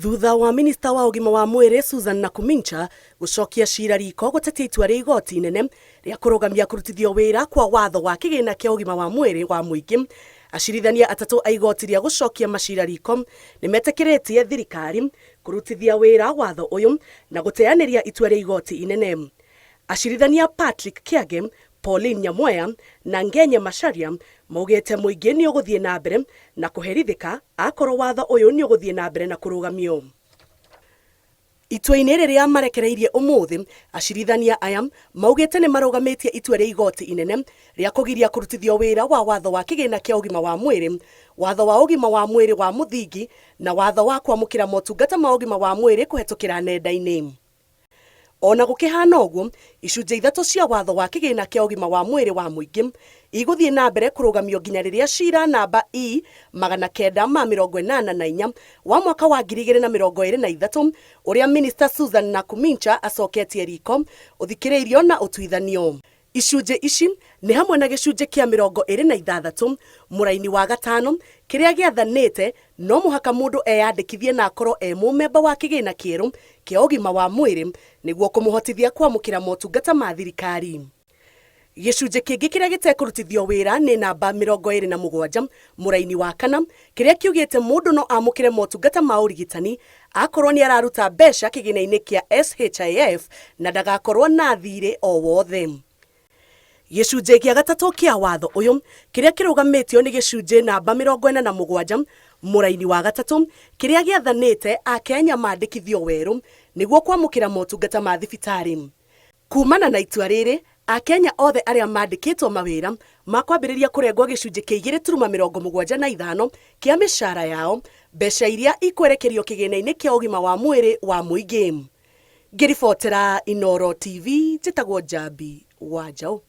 Thutha wa minista wa ũgima wa mwĩrĩ Susan Nakumincha gũcokia cira riko gũtetia itua rĩa igoti inene rĩa kũrũgamia kũrutithio wĩra kwa watho wa kĩgĩna kĩa ũgima wa mwĩrĩ wa mũingĩ, acirithania atatũ a igoti rĩa gũcokia macira riko nĩ metĩkĩrĩtie thirikari kũrutithia wĩra watho ũyũ na gũteanĩria itua rĩa igoti inene. Acirithania Patrick Kiage, Pauline Nyamweya na Ngenye Macharia maugĩte mũingĩ nĩ ũgũthiĩ na mbere na kũherithĩka akorwo watho ũyũ nĩ ũgũthiĩ na mbere na kũrũgamio. Itua-inĩ rĩrĩa marekereirie ũmũthĩ, acirithania aya maugĩte nĩ marũgamĩtie itua rĩa igoti inene rĩa kũgiria kũrutithio wĩra wa watho wa kĩgĩna kĩa ũgima wa mwĩrĩ, watho wa ũgima wa mwĩrĩ wa mũthingi na watho wa kwamũkĩra motungata ma ũgima wa mwĩrĩ kũhetũkĩra nenda-inĩ. O na gũkĩhana ũguo, icunjĩ ithatũ cia watho wa kĩgĩna kĩa ũgima wa mwĩrĩ wa mũingĩ igũthiĩ na mbere kũrũgamio nginya rĩrĩa cira namba E 984 wa mwaka wa 2023 ũrĩa Minista Susan Nakumincha acoketie riko ũthikĩrĩirio na ũtuithanio. Icunjĩ ici nĩ hamwe na gĩcunjĩ kĩa 26 mũraini wa gatano kĩrĩa gĩathanĩte no mũhaka mũndũ eyandĩkithie na akorwo e mũmemba wa kĩgĩna kĩerũ kĩa ũgima wa mwĩrĩ nĩguo kũmũhotithia kwamũkĩra motungata ma thirikari. Gĩcunjĩ kĩngĩ kĩrĩa gĩtekũrutithio wĩra nĩ namba 27 mũraini wa kana kĩrĩa kiugĩte mũndũ no amũkĩre motungata ma ũrigitani akorwo nĩ araruta mbeca kĩgĩna-inĩ kĩa SHIF na ndagakorwo na thiirĩ o wothe. Gĩcunjĩ gĩa gatatũ kĩa watho ũyũ kĩrĩa kĩrũgamĩtio nĩ gĩcunjĩ namba 47 mũraini wa gatatũ kĩrĩa gĩathanĩte Akenya mandĩkithio werũ nĩguo kwamũkĩra motungata ma thibitarĩ. Kumana na itua rĩrĩ, Akenya othe arĩa mandĩkĩtwo mawĩra makwambĩrĩria kũrengwo gĩcunjĩ kĩa 2.75 kĩa mĩcaara yao, mbeca iria ikwerekerio kĩgĩna-inĩ kĩa ũgima wa mwĩrĩ wa mũingĩ. Ngĩribotera Inooro TV, njĩtagwo Njambi wa Njaũ.